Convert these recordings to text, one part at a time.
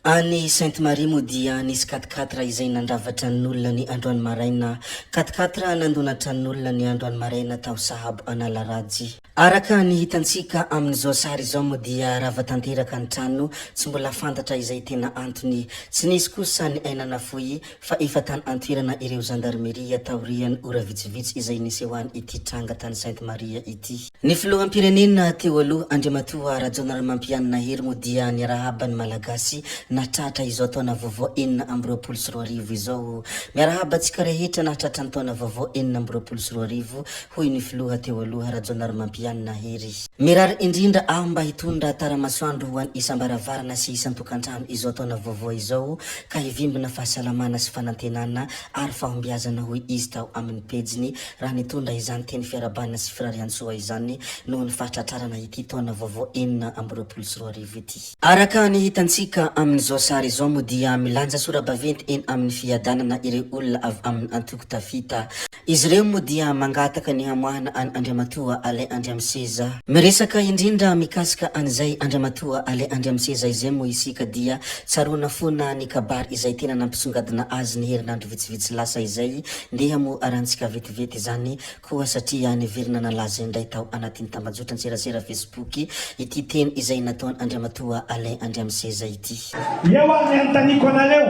Any Sainte Marie moa dia nisy quatre quatre izay nandrava tranon'olona ny androany maraina. Quatre quatre nandona tranon'olona ny androany maraina tao Sahabo Analarajy. Araka ny hitantsika amin'izao sary izao moa dia rava tanteraka ny trano, tsy mbola fantatra izay tena antony. Tsy nisy kosa ny aina nafoy fa efa tany an-toerana ireo zandarmeria taorian'ny ora vitsivitsy izay nisehoan ity tranga tany Sainte Marie ity. Ny filoham-pirenena teo aloha, Andriamatoa Rajaonarimampianina Hery moa dia niarahaba ny Malagasy nahatratra izao taona vaovao 2026 izao. Miarahaba antsika rehetra nahatratra ny taona vaovao 2026, hoy ny filoha teo aloha Rajaonarimampianina Hery. Mirary indrindra aho mba hitondra tara-masoandro ho an'ny isam-baravarana sy isan-tokantrano izao taona vaovao izao ka hivimbina fahasalamana sy fanantenana ary fahombiazana, hoy izy tao amin'ny pejiny raha nitondra izany teny fiarahabana sy firariantsoa izany noho ny fahatratrarana ity taona vaovao 2026 ity. Araka ny hitantsika amin'izao sary izao moa dia milanja sora-baventy eny amin'ny Fiadanana ireo olona avy amin'ny antoko Tafita. Izy ireo moa dia mangataka ny hamoahana an'i Andriamatoa Alain Andriamiseza. Miresaka indrindra mikasika an'izay Andriamatoa Alain Andriamiseza izay moa isika dia tsaroana foana ny kabary izay tena nampisongadina azy ny herinandro vitsivitsy lasa izay Ndeha moa arantsika vetivety izany koa satria niverina nalaza indray tao anatin'ny tambajotran-tserasera Facebook ity teny izay nataon' Andriamatoa Alain Andriamiseza ity. Eo ary ny anontaniako anareo,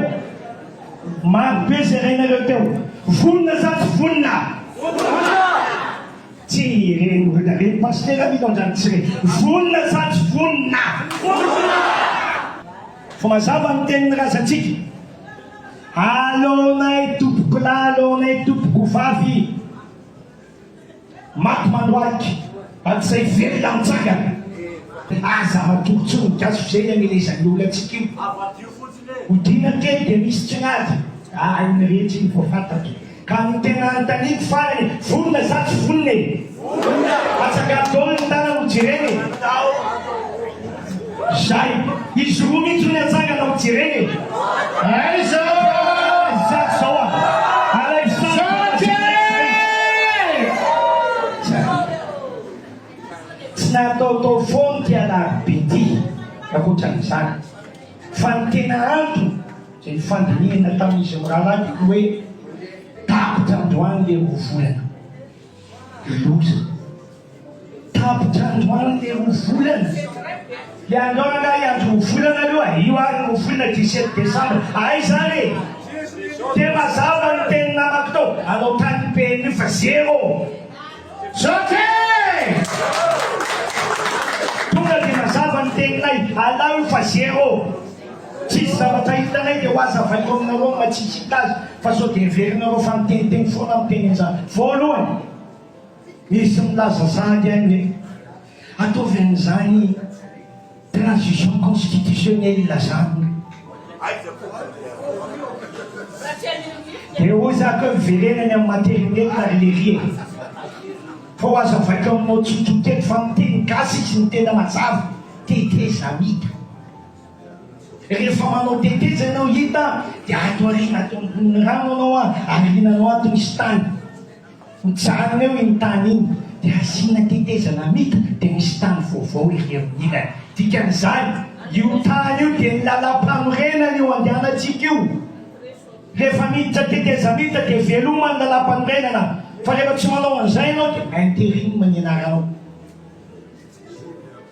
maro be izay rainareo teo, vonona sa tsy vonona? Vonona! Tsy ireny olona ireny pasitera mino an'izany tsy re. Vonona sa tsy vonona? Vonona! Fa mazava ny tenin'ny razantsika. Aleonay tompokolahy aleonay tompokovavy maty mandohalika hatrizay velona mitsangana. Aza matory tsony ny gasy f'izay ny amelezan'ny olona antsika io. Hodiana kely dia misy tsy miady. Ah iny rehetra iny vao fantatro. Ka ny tena anontaniako farany, vonona sa tsy vonona e? Vonona! Atsangano daholo ny tanana ho jerena e! Zay! Izy roa mihitsy no atsangana ho jerena e! Aiza! Izato zao a! Alaivo sary fa jerena zay! Tsy nataotao foana ity alarobia ity ankoatran'izany fa ny tena antony Izay nifandinihana tamin'izy mirahalahy dia ny hoe tapitra androany ilay roa volana. Loza. Tapitra androany ilay roa volana. Ilay andao angaha hiandry roa volana aloha? Io ary ny roa volana 17 décembre. Aiza ary e? Dia mazava ny tenin'ny namako tao, anao tany PMU fa zéro. Zatra e! Tonga dia mazava ny teninay, alao io fa zéro. Tsisy zavatra hitanay dia ho azavaiko aminareo ny maha tsisy hita azy fa sao dia heverinareo fa miteniteny foana aho miteny an'izany. Voalohany, misy milaza sahady any hoe ataovy an'izany transition constitutionnelle zany. Dia hoy za ko miverena any amin'ny maternelle ry lery e! Fa ho azavaiko aminao tsotsotra eto fa miteny gasy izy no tena mazava, tetezamita. Rehefa manao teteza ianao hita dia ato aoriana ato ambonin'ny rano ianao an, aoriananao ato misy tany. Mijanona eo iny tany iny dia asiana tetezana mita dia misy tany vaovao ery amin'ny ilany. Dikan'izany, io tany io dia ny lalam-panorenana io andehanantsika io. Rehefa miditra tetezamita dia veloma ny lalam-panorenana fa rehefa tsy manao an'izay ianao dia interim ny anaranao.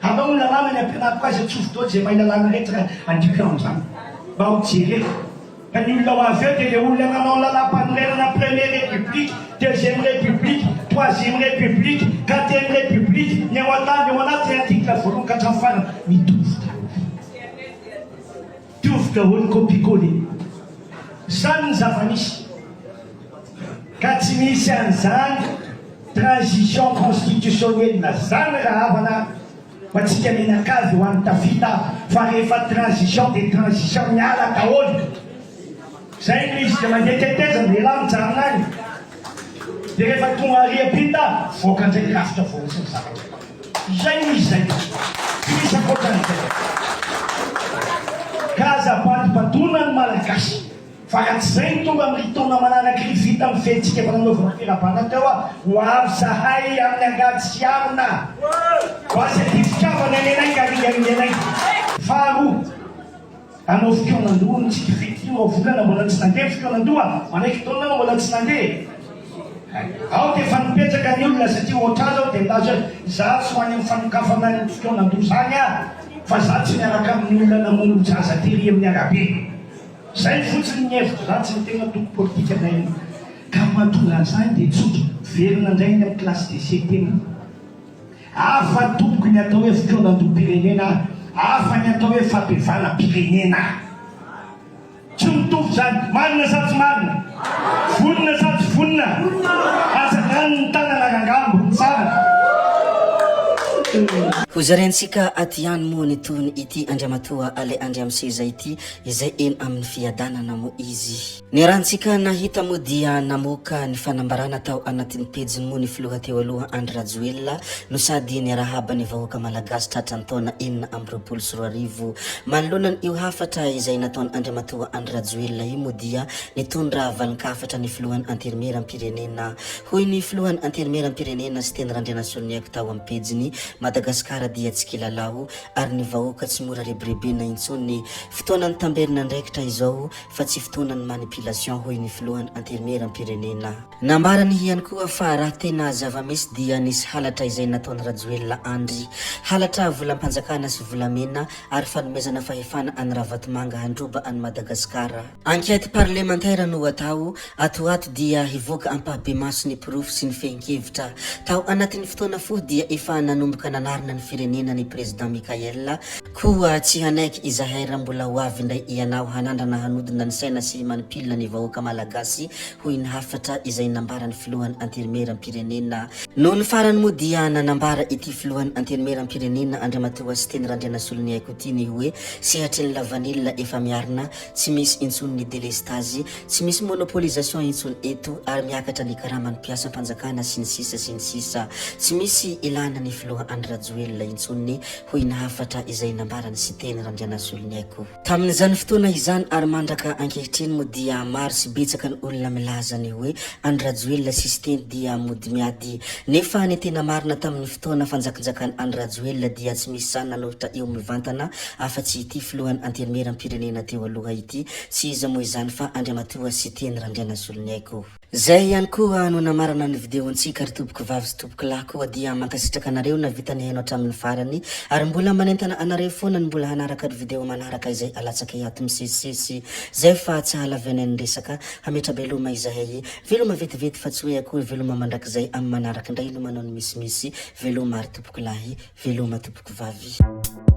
Hanao ny lalàna ny ampianariko azy atsofy daholo izay mahay lalàna rehetra ka andiko eo amin'izany mba ho jereko ka ny olona ho avy eo dia ilay olona nanao ny lalàm-panorenana première république deuxième république troisième république quatrième république ny ao an-tany ao anaty ny article voalohany ka hatramin'ny farany mitovy daholo mitovy daholo copie coller izany ny zava-misy Ka tsy misy an'izany transition constitutionnelle zany rahavana fa tsika mianakavy ho any tafita fa rehefa transition de transition miala daholo zay no izy de mandeha tetezana elah mijanona any de rehefa tonga ary ampita voaka ndray ny rafitra vao misy ny zavatra zay no izy zay tsy misy ankoatran'izay ka aza badobadoina ny malagasy. Fa raha tsy zay ny tonga amin'ry taona manaraka ry vita ny fehintsika efa nanaovana firabana teo a, ho avy zahay amin'ny angady sy arina. Basy aty fitiavana ny anay ka ringaringanay. Faharoa, Hanao fikaonandoha hono tsika fety io volana mbola tsy nandeha ny fikaonandoha, manaiky taona anao mbola tsy nandeha. Ao dia efa nipetraka ny olona satria ohatr'azy aho dia nilaza hoe za tsy ho any amin'ny fanokafana ny fikaonandoha zany aho fa za tsy miaraka amin'ny olona namono zaza tery amin'ny arabe. Zay fotsiny ny hevitro, za tsy miteny antoko politika na inona. Ka ny mahatonga an'izany dia tsotra, velona indray ny amin'ny classe de CT. Hafa tompoko ny atao hoe fikaonandoham-pirenena, hafa ny atao hoe fampihavanam-pirenena. Tsy mitovy izany. Marina sa tsy marina? Vonona sa tsy vonona? Aza lany ny tanana rangahy ambony tsara. Hozaraintsika ato ihany moa ny tohiny ity Andriamatoa Alain Andriamiseza ity izay eny amin'ny fiadanana moa izy. Ny rantsika nahita moa dia namoaka ny fanambarana tao anatin'ny pejiny moa ny filoha teo aloha Andry Rajoelina no sady niarahaba ny vahoaka Malagasy tratra ny taona 2026. Manoloana io hafatra izay nataon' Andriamatoa Andry Rajoelina io moa dia nitondra valin-kafatra ny filohan'ny Antenimierampirenena. Hoy ny filohan'ny Antenimierampirenena Siteny Randrianasoloniaiko tao amin'ny pejiny, Madagasikara dia tsy kilalao ary ny vahoaka tsy mora rebirebena intsony. Fotoanan'ny tamberin'andraikitra izao. fa tsy fotoanan'ny manipulation hoy ny filohan'ny Antenimierampirenena. Nambarany ihany koa fa raha tena zava-misy dia nisy halatra izay nataon'i Rajoelina Andry. Halatra volam-panjakana sy volamena ary fanomezana fahefana an'i Ravatomanga handroba an'i Madagasikara. Enquête parlementaire no atao, ato ho ato dia hivoaka ampahibemaso ny porofo sy ny fehin-kevitra. Tao anatin'ny fotoana fohy dia efa nanomboka nanarina ny firenena ny Président Mickaël, Koa tsy hanaiky izahay raha mbola ho avy indray ianao hanandrana hanodina ny saina sy himanipilina ny vahoaka Malagasy, hoy ny hafatra izay nambaran'ny filohan'ny Antenimierampirenena. Nony farany moa dia nanambara ity filohan'ny Antenimierampirenena Andriamatoa Siteny Randrianasoloniaiko ity ny hoe sehatry ny lavanila efa miarina, tsy misy intsony ny delestazy, tsy misy monopolisation intsony eto ary miakatra ny karaman'ny mpiasam-panjakana sy ny sisa sy ny sisa Tsy misy ilana ny filoha Andry Rajoelina intsony hoy ny hafatra izay nambaran'i Siteny Randrianasoloniaiko. Tamin'izany fotoana izany ary mandraka ankehitriny moa dia maro sy betsaka ny olona milaza ny hoe Andry Rajoelina sy Siteny dia mody miady. Nefa ny tena marina tamin'ny fotoana fanjakanjakan'i Andry Rajoelina dia tsy misy sahy nanohitra eo mivantana afa-tsy ity filohan'ny Antenimierampirenena teo aloha ity, tsy iza moa izany fa Andriamatoa Siteny Randrianasoloniaiko. Zay ihany koa no namarana ny video-ntsika ry tompoko vavy sy tompoko lahy koa dia mankasitraka anareo navita nihaino hatramin'ny farany ary mbola manentana anareo foana ny mbola hanaraka ny video manaraka izay alatsakay ato misesisesy zay fa tsy hahalavianay ny resaka hametra-beloma izahay veloma vetivety fa tsy hoe akory veloma mandrakizay amin'ny manaraka indray no manao ny misimisy veloma ry tompoko lahy veloma tompoko vavy.